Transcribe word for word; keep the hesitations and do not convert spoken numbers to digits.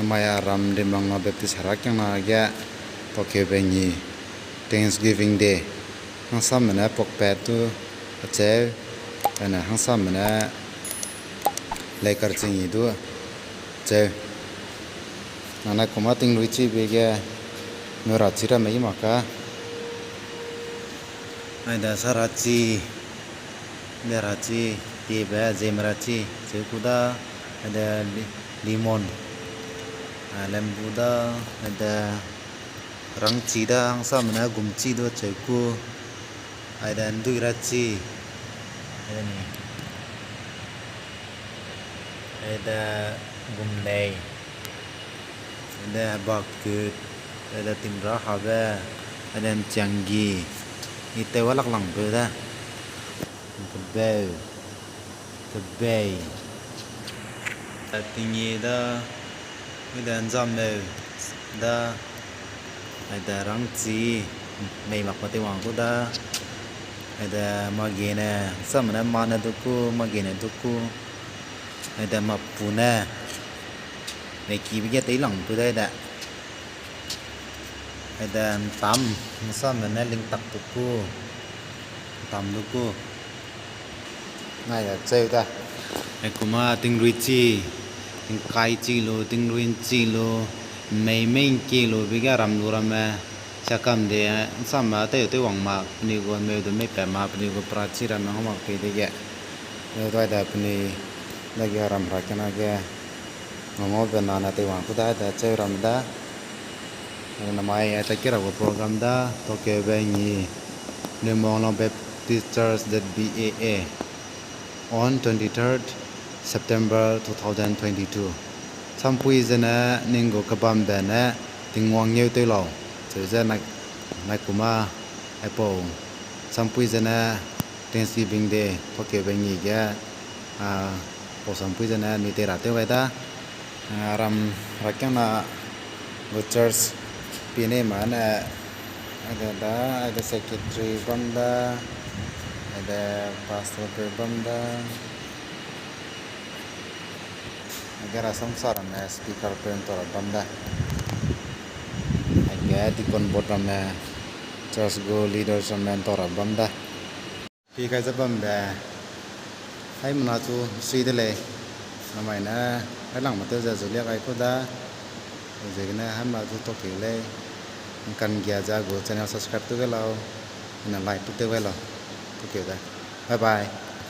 Mai a ram Rimanglo Baptist Herakiangna ge, Tokeube Ngi, Thanksgiving Day. Hangsame ne pokpat du acheu, ane hangsame ne leikar chingi du cheu. Nang ne kuma tingrui chibe ge, neu ra chi ramme i mak ka. Aide sarachi, de rachi, tiebe zeme rachi cheu ku da, aide li-, limon, a, lembu da, aide rangchi da, hangsame ne gumchi du cheu ku, aide ndui rachi, aide ni, aide gumnei, aide hebakut, aide timra habe, aide nchianggi, i tew a laklangpeu da, kebeu, kebei, a, tingi da, aide nzameu da, aide rangchi, mei mak pa teiwang ku da, aide magene, hangsame ne mane du ku, magene du ku, aide mapu ne, meikibe ge teilangpeu dai de. Aide ntam, hangsame ne lingtak du ku, ntam du ku. Nai da cheu da. Ai kuma tingrui chi, tingkai chi lu, tingrui nchi lu, mei mei nki lu, be ge ram lu ramme, siakam de, hangsame tew teiwang mak, penui gu meu du mei pat mak, penui gu pra chi ramme ngau mak pei dege. Lu dai da penui, dage ram Herakiangna ge, ngau ngaube nane teiwang ku da, da cheu ram da. Namai aide kira gu program da, Tokeube Ngi, Rimanglo Baptist Church Z B A A, on twenty-third September two thousand twenty-two. Sampui zene ning gu kebambe ne Tingwang ngeu tew lau, cheu ze nai, nai kuma, aipau, sampui zene Thanksgiving Day, Tokeube Ngi ge, a, pau sampui zene anui tei ra tew gai da, a, ram Herakiangna gu church pie nei ma ne, aide da, aide secretary bam da, aide pastor peu bam da, aige rasam sa ramme speaker peu nta ra bam da, aige deacon board ramme, church gu leaders ramme nta ra bam da. Pi kai ze bambe, haimena chu sui de lei. Namai ne, hailangme tew ze zu lia gai ku da. Ziegene haimena chu tokeu lei. Ngkan gia ze a gu channel subscribe tew gai lau. Ane like tew gai lau. Tokeu da. Bye bye.